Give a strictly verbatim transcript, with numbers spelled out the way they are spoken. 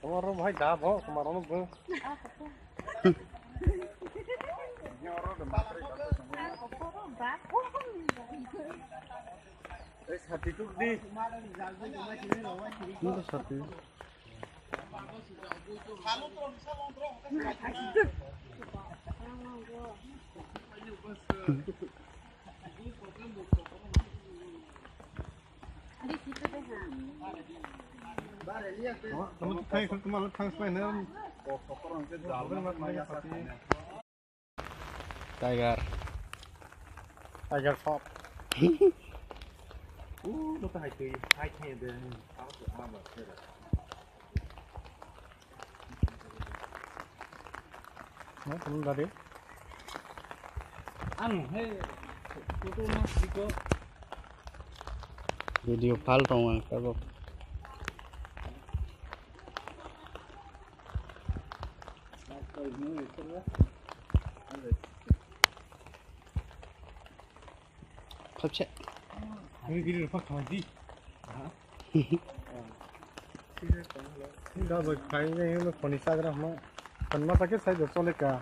Tomorrow bhai da bo, tomorrow no bo. Ei, sati tuk di. Ini sati. Tiger. Tiger shot. Uh, no ta hai tui, hai thai de. No, kamu tadi. Ang, hey, photo mas iko. Video file tong ang kabo. Khapse. Ini video phak thang di. Ga bai khai ne, ini khoni sagra ma. Kan ma ta ke sai do chole ka.